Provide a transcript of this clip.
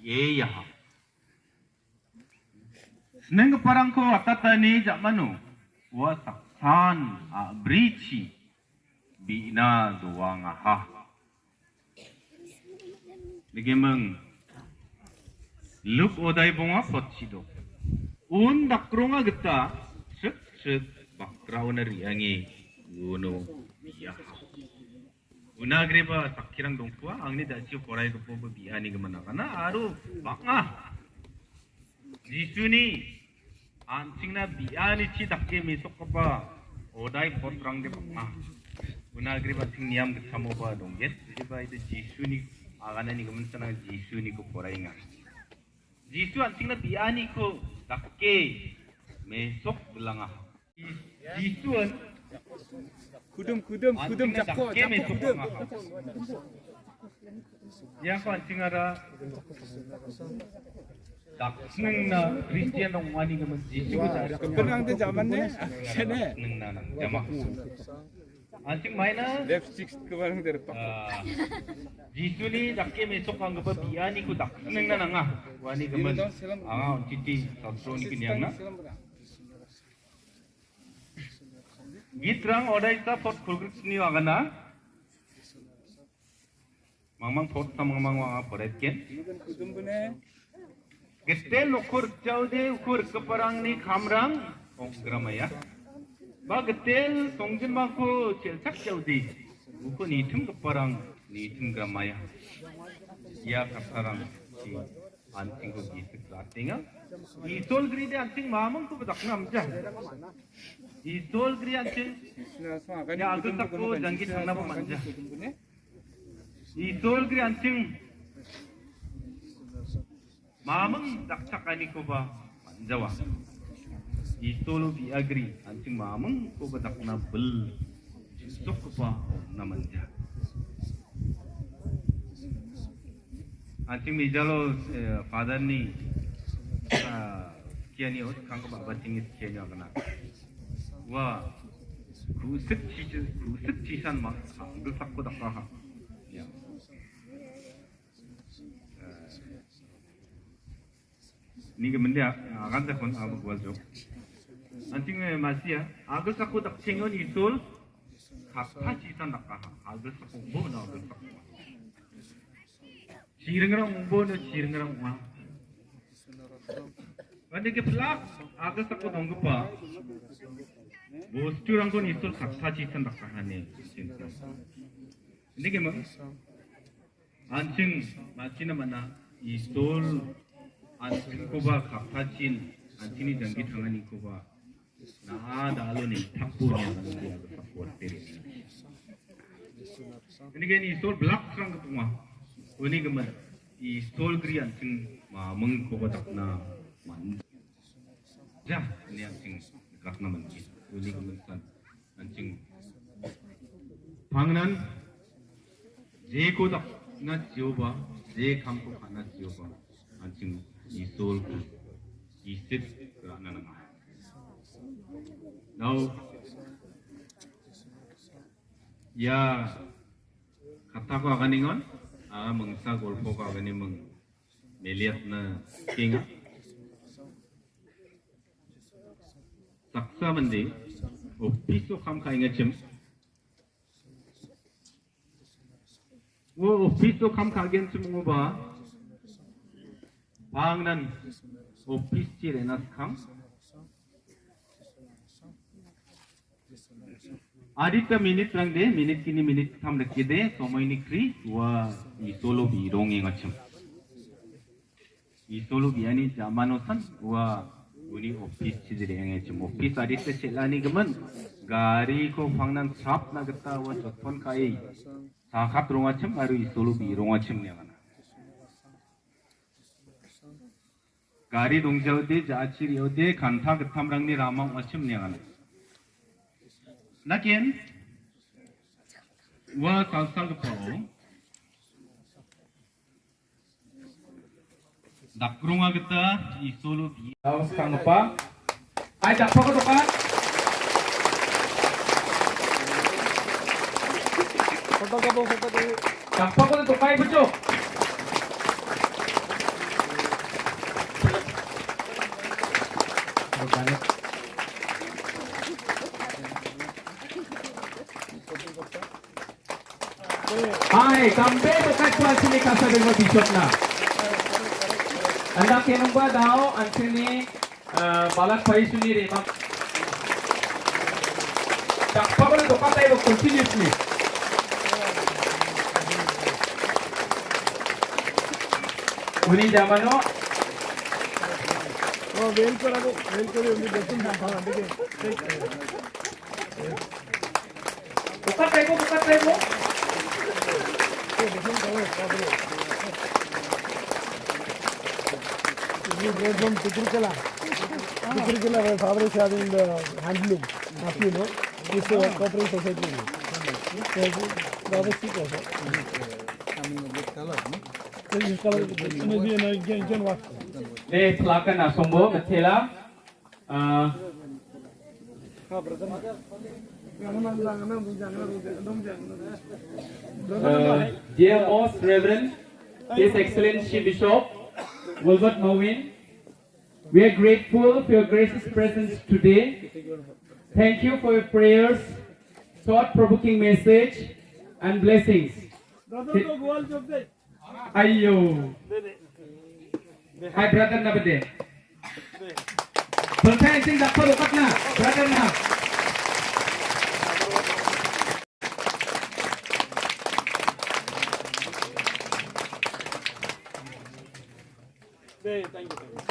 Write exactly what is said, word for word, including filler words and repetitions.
Ïa ha. Sneng ka parang ko atatani jamano. Wa saksan a brichi. Bina doang aha. Dege meng. Luk odai bonga pot sido. Un dakrunga geta. Sek sek bakra una riangi. Uno. Ïa. Una gre ba tak kirang dongkua, angni da siu korai kepo ba biani ke mana kana, aru, bak nga. Jisu ni, anting na biani chi dak ke mesok kepa, odai pot rang de bak nga. Una gre ba ting niam ke samo ba dongget, jadi ba ida Jisu ni, agana ni kemen sana Jisu ni ko korai nga. Jisu anting na biani ko dak ke mesok gelang ah. Jisu an Kudum, kudum, kudum, anting na jako, dak ke jako, mesok kudum. Nga. Yang ko anting ara dak sneng na Kristian dong wani ke men Jisu ko dak. Perang de zaman ne, sene. Sneng na nang jama. Anting mai na left six ke barang de repak. Ah, Jisu ni dak ke mesok ang kepa biani ko dak sneng na nanga wani ke men. Anga titi sastro ni kiniang na. Gitrang odai ta pot khulgrik sni wagana. Mangmang pot ta mangmang wanga poret ken. Getel ukur jaude ukur keparang ni kamrang ong gramaya. Ba getel songjin mangko chelchak jaude ukur nitum keparang nitum gramaya. Ya kasarang si. Anting ko gisik ratinga. Isol gri de anting mamang ko bedak namja. Isol gri anting. Ya aku tak ko jangki thangna ba manja. Isol gri anting. Mamang dak chak ani ko ba manjawa. Isol bi agri anting mamang ko bedak na bel. Sok ko ba na manja. Anting mi jalo, eh, father ni, ah, kiani ot kang ba ba tingit kiani akana. Wa, kusit chichi, kusit chisan ma, angel sakko dakka ha. Ya. Ni ke mendia, akan sa kon abu gwal jok. Anting, eh, masia, angel sakko dak chengon Isol, kata chisan dakka ha, angel sakko bo na angel sakko. Chiringrang bo na chiringrang ma. Wan de ke plak, angel sakko dong kepa. Bostu rang kon Isol kata chisan dakka ha ne. Ni ke ma. Anting, machina mana, Isol, anting ko ba kapachin, anting ni jangki thangani ko ba. Na ada alo ni, thapu ni, anting ni, thapu tiri. Ini kan Isol belak serang ke tengah. Ini kemen, Isol gri anting, mamang ko ba tak na, man. Ja, ini anting, belak na man. Ini kemen san. Anting. Pangnan, je ko dak na Jehovah, je kam ko na Jehovah, anting Isol ko, Isit ko na nanga. Now, ya, kata ko agani ngon, ah, mengsa golpo ko agani meng, meliat na kinga. Saksa mandi, office o kam ka inga chim. O office o kam ka gen chim ngo ba. Bang nan office chi re nas kam. Adita minute rang de, minute kini minute kam lagi de, somoi ni kri, wa Isol o bi rong inga chim. Isol o bi ani jamano san wa uni office chi dire nge chim office adi te chela ni gemen gari ko pangnan sap na geta wa jotpon kai sakat ronga chim aru Isol o bi ronga chim ne mana. Gari dong jau de ja achir jau de kanta getam rang ni rama wa chim ne mana. Lakin wa sal sal ke polo Dak krunga kita Isol o bi. Tau sang pa. Ai dak pa ko tokai. Foto ka bo foto dulu. Dak pa ko tokai bejo. Ai, kambe bukat ko ansini kasa bemo bishop na. Anda kenung ba dao ansini, eh, balat pai suni re bak. Tak pabal bukat ai bo continuously. Uni jamano. Oh, well kora bo, well kore uni besun na ha, dekhe. Bukat taibo, bukat taibo. This is made from Tikrikilla. Tikrikilla, my father is having the handloom. Happy, no? This uh, cooperative society. So, the other stick also. This is color. Maybe, you know, you can, you can wash. Ne plakan asombo, methela. Uh, uh, dear Most Reverend, His Excellency Bishop Wilbert Mawin, we are grateful for your gracious presence today. Thank you for your prayers, thought-provoking message, and blessings. Ayo. Hai brother na bede. Pynthei sing dak paru katna brother na. Thank you.